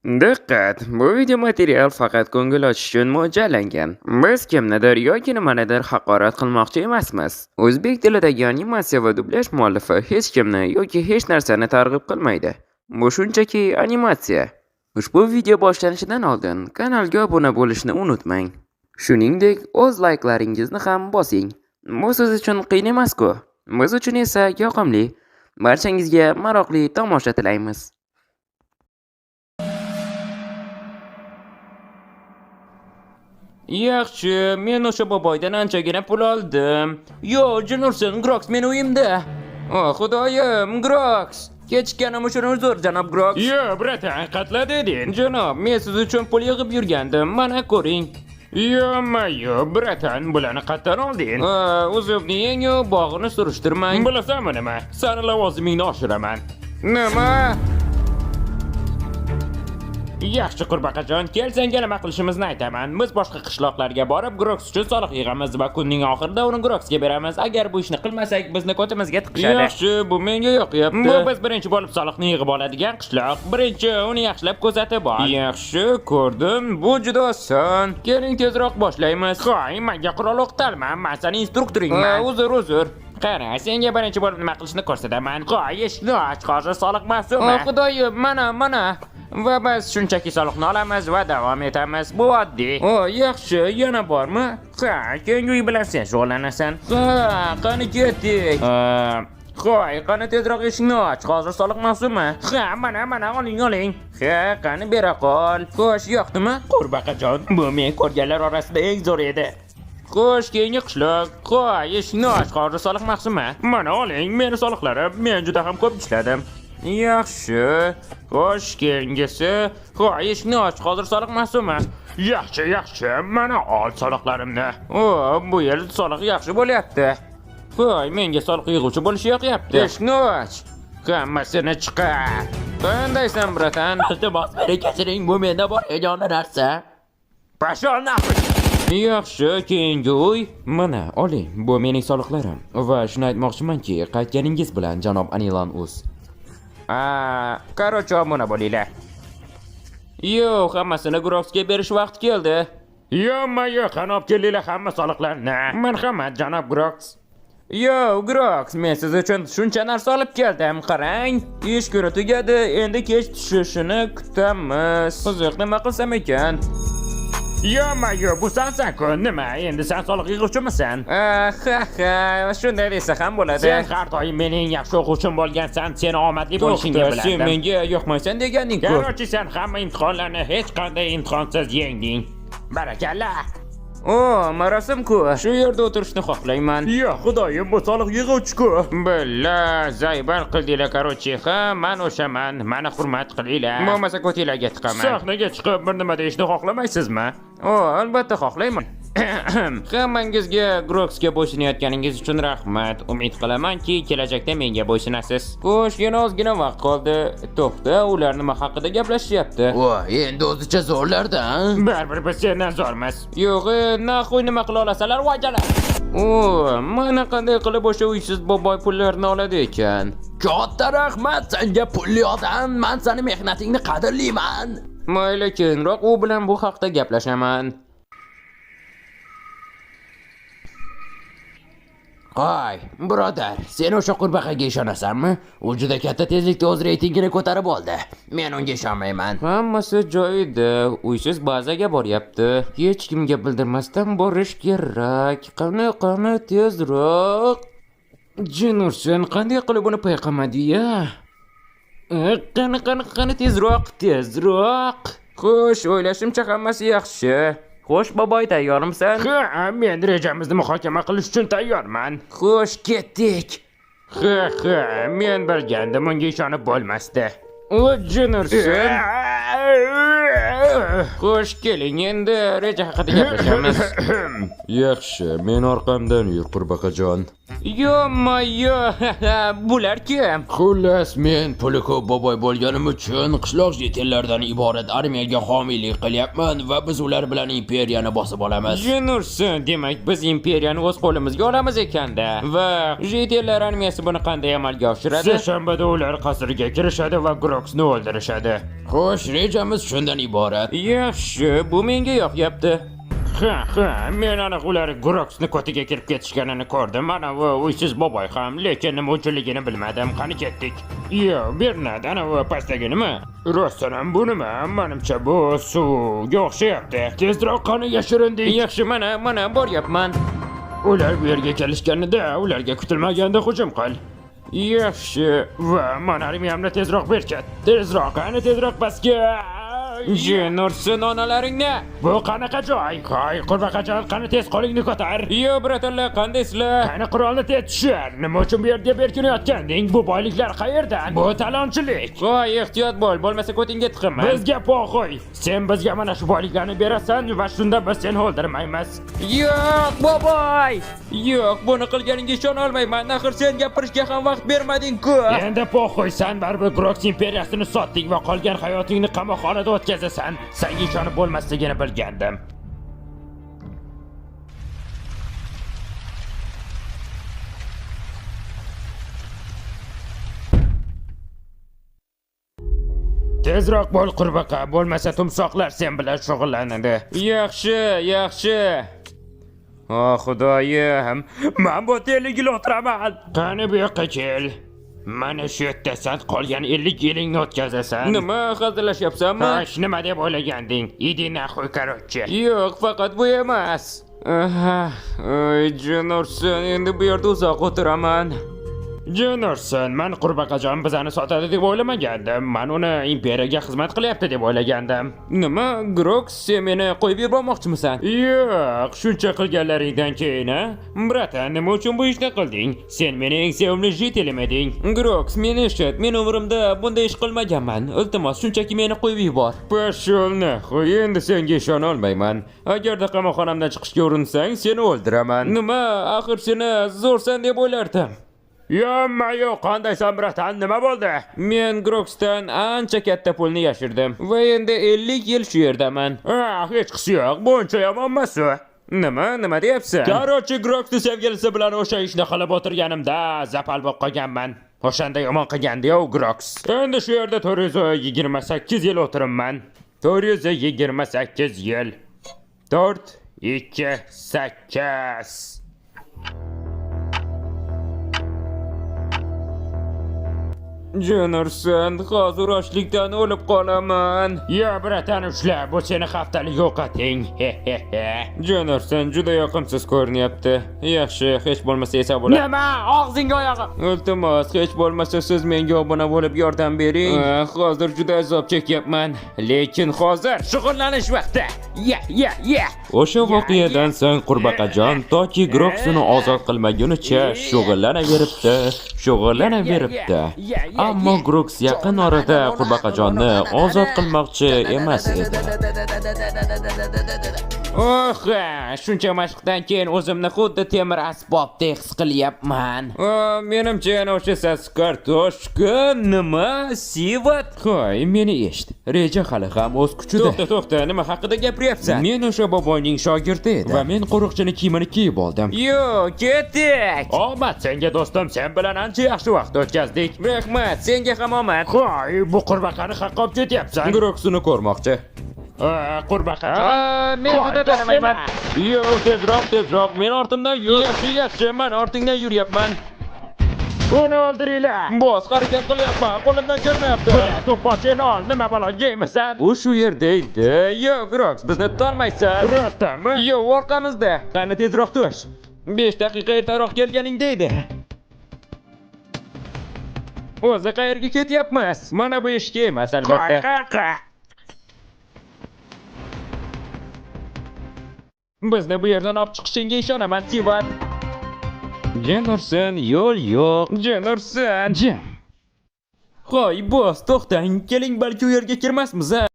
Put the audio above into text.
Diqqat! Bu videomaterial faqat ko'ngil ochish uchun mo'ljallangan. Biz kimnidir yoki nimanidir haqorat qilmoqchi emasmiz. O'zbek tilidagi animatsiya va dublyaj muallifi hech kimni yoki hech narsani targ'ib qilmaydi. Bu shunchaki animatsiya. Ushbu video boshlanishidan oldin kanalga obuna bo'lishni unutmang. Shuningdek, o'z layklaringizni ham bosing. Bu siz uchun qiyin emas-ku. Biz uchun esa yoqimli. Barchangizga maroqli tomosha tilaymiz. Yaxshi, men o'sha boboydan anchagina pul oldim. Yo, Jinursin, Grox meni uyimda. O, xudoyim, Grox. Kechikkanim uchun uzr, janob Grox. Yo, bratan, qatla deding. Janob, men siz uchun pul yig'ib yurgandim. Mana ko'ring. Yo-mayo, bratan, bularni qayerdan olding? O'zimning eng bog'ini surishtirmang. Bilasanmi nima? Sani lavozimingni oshiraman. Nima? Yaxshi qurbaqajon, kel senga nima qilishimizni aytaman. Biz boshqa qishloqlarga borib Grox uchun soliq yig'amiz va kunning oxirida uni Groxga beramiz. Agar bu ishni qilmasak, bizni ko'timizga tiqishadi. Yaxshi, bu menga yoqyapti. Bu biz birinchi bo'lib soliqni yig'ib oladigan qishloq. Birinchi uni yaxshilab kuzatib ol. Yaxshi, ko'rdim. Bu juda oson. Keling tezroq boshlaymiz. Hoy, menga qurol o'qtalma. Men seni instruktoringman. Uzr, uzr. Qara, senga birinchi bo'lib nima qilishni ko'rsataman. Qo'y, eshikni och, hozir soliq mavsumi. O, xudoyim, mana, mana. Va biz shunchaki soliqni olamiz va davom etamiz. Bu oddiy. O, yaxshi, yana bormi? Ha, keyingi uy bilan sen shug'ullanasan. Ha, qani ketdik. Qo'y, qani tezroq eshikni och, hozir soliq mavsumi. Ha, mana, mana, oling, oling. Ha, qani bera qol. Xo'sh, yoqdimi? Qurbaqajon, bu men ko'rganlar orasida eng zo'ri edi. Xo'sh, keyingi qishloq. Qo'y, eshikni och, hozir soliq mavsumi. Mana oling, meni soliqlarim. Men juda ham ko'p ishladim. Yaxshi. Xo'sh, keyingisi. Qo'y, eshikni och, hozir soliq mavsumi. Yaxshi, yaxshi, mana ol soliqlarimni. O, bu yil soliq yaxshi bo'lyapti. Qo'y, menga soliq yig'uvchi bo'lish yoqyapti. Eshikni och. Hammasini chiqar. Qandaysan, bratan? Iltimos, meni kechiring, bu menda bor yagona narsa. Pashol nafs. Yaxshi, keyingi uy. Mana, oling, bu mening soliqlarim. Va shuni aytmoqchimanki, qaytganingiz bilan janob Anilan Uz. A, короче, obuna bo'linglar. Yo'q, hammasini Groxga berish vaqti keldi. Yo-mayo, qani olib keldinglar hamma soliqlarni. Marhamat, janob Grox. Yo, Grox, men siz uchun shuncha narsa olib keldim. Qarang, ish kuni tugadi, endi kech tushishini kutamiz. Qiziq, nima qilsam ekan? Yo-mayo, bu sansan-ku. Nima, endi sen soliq yig'uvchimisan? Ha, ha, shunday desa ham bo'ladi. Sen har doim mening yaxshi o'quvchim bo'lgansan, seni omadli bo'lishingni To'xta, sen bilardim. menga yoqmaysan deganding-ku. Короче, sen hamma imtihonlarni hech qanday imtihonsiz yengding. Barakalla. O, marosim-ku. Shu yerda o'tirishni xohlayman. Yo, xudoyim, bu soliq yig'uvchi-ku. Billa, zaybal qildinglar, короче. Ha, man o'shaman. Mani hurmat qilinglar. Bo'lmasa ko'tinglarga tiqaman. Sahnaga chiqib bir nima deyishni xohlamaysizmi? O, albatta xohlayman. Hammangizga Groxga bo'ysunayotganingiz uchun rahmat. Umid qilamanki, kelajakda menga bo'ysunasiz. Xo'sh, yana ozgina vaqt qoldi. To'xta, ular nima haqida gaplashyapti? Voy, endi o'zicha zo'rlarda, a? Baribir biz sendan zo'rmiz. Yo'q, naxuy nima qila olasanlar, vajalar. O, mana qanday qilib o'sha uysiz boboy pullarni oladi ekan. Katta rahmat senga pulli odam, man seni mehnatingni qadrlayman. Mayli, keyinroq u bilan bu haqda gaplashaman. Qo'y, birodar, sen o'sha qurbaqaga ishonasanmi? U juda katta tezlikda o'z reytingini ko'tarib oldi. Men unga ishonmayman. Hammasi joyida. Uysiz bazaga boryapti. Hech kimga bildirmasdan borish kerak. Qani, qani, tezroq. Jin ursin, qanday qilib uni payqamadi-ya? Qani, qani, qani, tezroq, tezroq. Xo'sh, o'ylashimcha hammasi yaxshi. Xo'sh, boboy, tayyormisan? Ha, men rejamizni muhokama qilish uchun tayyorman. Xo'sh, ketdik. Ha, ha, men bilgandim, unga ishonib bo'lmasdi. O, jin ursin. Xo'sh, keling, endi reja haqida gaplashamiz. Yaxshi, men orqamdan yur, qurbaqajon. Yo-moyo, bular kim? Xullas, men puli ko'p boboy bo'lganim uchun qishloq jitellaridan iborat armiyaga homiylik qilyapman va biz ular bilan imperiyani bosib olamiz. Jin ursin, demak biz imperiyani o'z qo'limizga olamiz ekanda. Va jitellar armiyasi buni qanday amalga oshiradi? Seshanbada ular qasrga kirishadi va Groxni o'ldirishadi. Xo'sh, rejamiz shundan iborat. Yaxshi, bu menga yoqyapti. Ha, ha, men aniq ular Groxni ko'tiga kirib ketishganini ko'rdim. Mana bu uysiz boboy ham, lekin nima uchunligini bilmadim. Qani ketdik. Yo, Bernard, ana bu pastdagi nima? Rostdan ham bu nima? Manimcha bu suvga o'xshayapti. Tezroq qani yashirindik. Yaxshi, mana, mana boryapman. Ular bu yerga kelishganida ularga kutilmaganda hujum qil. Yaxshi, va mana armiyamni tezroq berkat. Tezroq, qani tezroq pastga. Jin ursin onalaringni. Bu qanaqa joy? Hoy, qurbaqajon, qani tez qo'lingni ko'tar. Yo, брат anlar, qandaysizlar? Qani qurolni tez tushir. Nima uchun bu yerga berkinayotganding? Bu boyliklar qayerdan? Bu talonchilik. Voy, ehtiyot bo'l, bo'lmasa ko'tingga tiqaman. Bizga похуй. Sen bizga mana shu boyliklarni berasan va shunda biz seni o'ldirmaymiz. Yo'q, boboy! Yo'q, buni qilganingga ishona olmayman. Axir sen gapirishga ham vaqt bermading-ku. Endi похуй, sen baribir Grox imperiyasini sotding va qolgan hayotingni qamoqxonada o'tkazasan. Senga ishonib bo'lmasligini bilgandim. Tezroq bo'l, qurbaqa, bo'lmasa timsohlar sen bilan shug'ullanadi. Yaxshi, yaxshi. O xudoyim, men bu 50 yil o'tiraman. Qani bu yoqqa kel. Mana shu yerda sen qolgan 50 yilingni o'tkazasan. Nima, hazillashyapsanmi? Xo'sh, nima deb o'ylaganding? Иди нахуй, короче. Yo'q, faqat bu emas. Aha, Oy, jin ursin, endi bu yerda uzoq o'tiraman. Jin ursin, man qurbaqajon bizani sotadi deb o'ylamagandim. Man uni imperiyaga xizmat qilyapti deb o'ylagandim. Nima, Grox, sen meni qo'yib yubormoqchimisan? Yo'q, shuncha qilganlaringdan keyin, a? Братан, nima uchun bu ishni qilding? Sen meni eng sevimli житель im eding. Grox, meni eshit, men umrimda bunday ish qilmaganman. Iltimos, shunchaki meni qo'yib yubor. Пошёл нахуй, endi senga ishona olmayman. Agarda qamoqxonamdan chiqishga urinsang, seni o'ldiraman. Nima, axir seni zo'rsan deb o'ylardim. Yomma-yo'q, qandaysan, братан, nima bo'ldi? Men Groxdan ancha katta pulni yashirdim va endi 50 yil shu yerdaman. Ah, hechqisi yo'q, buncha yomon emas u. Nima, nima deyapsan? Короче, Groxni sevgilisi bilan o'sha ishni qilib o'tirganimda запал bo'lib qolganman. O'shanda yomon qilgandi-yu Grox. Endi shu yerda 428 yil o'tiribman. 428 yil. 4 2 8. Jin ursin, hozir ochlikdan o'lib qolaman. Ya, братан, ushla, bu seni haftalik ovqating. He he he. Jin ursin, juda yoqimsiz ko'rinyapti. Yaxshi, hech bo'lmasa esa bo'ladi. Nima? Og'zingga oyog'i. Iltimos, hech bo'lmasa siz menga obuna bo'lib yordam bering. Hozir juda azob chekyapman. Lekin hozir shug'ullanish vaqti. Ya, ya, ya. O'sha voqeadan so'ng Qurbaqajon toki Grox uni ozod qilmagunicha shug'ullanaveribdi, shug'ullanaveribdi. Ammo Grox yaqin orada Qurbaqajonni ozod qilmoqchi emas edi. Oh, ha, shuncha mashqdan keyin o'zimni xuddi temir asbobdek his qilyapman. Oh, menimcha yana o'sha sasiq kartoshka, nima? Sivat? Hoy, meni eshit. Reja hali ham o'z kuchida. To'xta, to'xta, nima haqida gapiryapsan? Men o'sha boboyning shogirdi edim va men qo'riqchini kiyimini kiyib oldim. Yo, ketdik. Omad senga, do'stim, sen bilan ancha yaxshi vaqt o'tkazdik. Rahmat, senga ham omad. Hoy, bu qurbaqani haqqa olib ketyapsan. Grox uni ko'rmoqchi. Qurbaqa. Men juda tanimayman. Yo, tezroq, tezroq, men ortimdan yur. Yaxshi, yaxshi, men ortingdan yuryapman. Uni o'ldiringlar. Bos, harakat qilyapman, qo'limdan kelmayapti. To'ppochini ol, nima balo yeymisan? U shu yerda edi. Yo, Grox, bizni tutolmaysan. Rostdanmi? Yo, orqamizda. Qani tezroq tush. 5 daqiqa ertaroq kelganingda edi. O'zi qayerga ketyapmiz? Mana bu ishga emas, albatta. Bizni bu yerdan olib chiqishingga ishonaman, Tivat. Jin ursin, yo'l yo'q. Jin ursin. Jin. Hoy, bos, to'xtang. Keling, balki u yerga kirmasmiz, a?